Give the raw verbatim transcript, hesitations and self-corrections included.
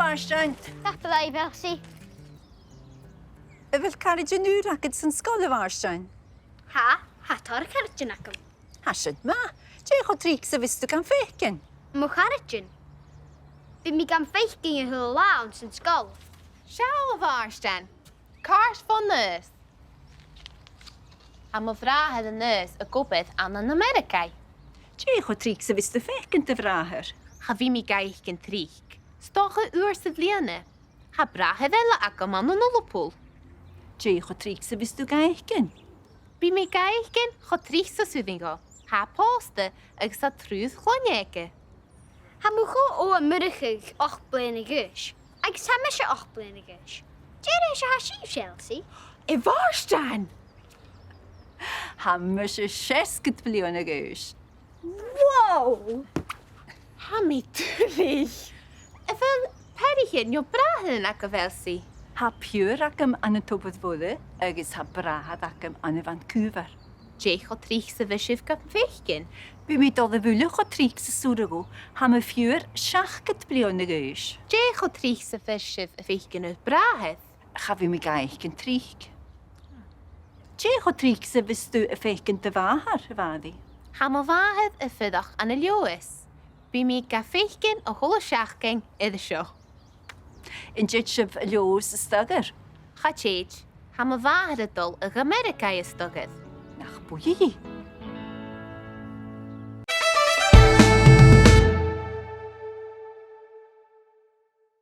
Mhàrtainn. Tapadh leibh, Elsie. A bheil caraidean ùra agad san sgoil, a Mhàrtainn? Tha, tha tòrr charaidean agam. Tha sin math. Dè cho tric 's a bhios tu gam faicinn? Mo charaidean. Bidh mi gam faicinn a h-uile latha anns an sgoil. Seall, a Mhàrtainn. Càit bhon aois? Tha mo bhràthair an aois ag obair ann an Ameireagaidh. Dè cho tric 's a bhios tu a' faicinn do bhràthair? Cha bhi mi ga fhaicinn tric. 'S dòcha uair sa bhliadhna. Tha bràthair eile agam ann an Ulapul. Dè cho tric 's a bhios tu ga fhaicinn? Bidh mi ga fhaicinn cho tric 's as urrainn dhomh. Tha e pòsta agus tha triùir chloinne aige. Tha mo cho-ogha Murchadh ochd bliadhna a dh'aois, agus tha mise ochd bliadhna a dh'aois. Dè an aois a tha sibhse, Elsie? A Mhàrtainn! Tha mise seasgad bliadhna a dh'aois. Wow! Tha mi duilich. A bheil peathraichean no bràithrean agaibh, Elsie? Tha piuthar agam ann an Tobar Mhoire agus tha bràthair agam ann an Vancouver. Dè cho tric 's a bhios sibh gam faicinn? Bidh mi a' dol a bhualadh cho tric 's as urrainn dhomh. Tha mo phiuthar seachdad bliadhna a dh'aois. Dè cho tric 's a bhios sibh a' faicinn ur bràthair? Cha bhi mi ga fhaicinn tric. Dè cho tric 's a bhios tu a' faicinn do mhàthair, a Mhàiri? Tha mo mhàthair a' fuireach ann an Leòdhas. Bidh mi ga faicinn a h-uile seachdain air seo. An tèid sibh a Leòdhas as t-fhoghar? Cha tèid. Tha mo mhàthair a' dol a dh'Ameireagaidh as t-fhoghar. Nach buidhe dhi.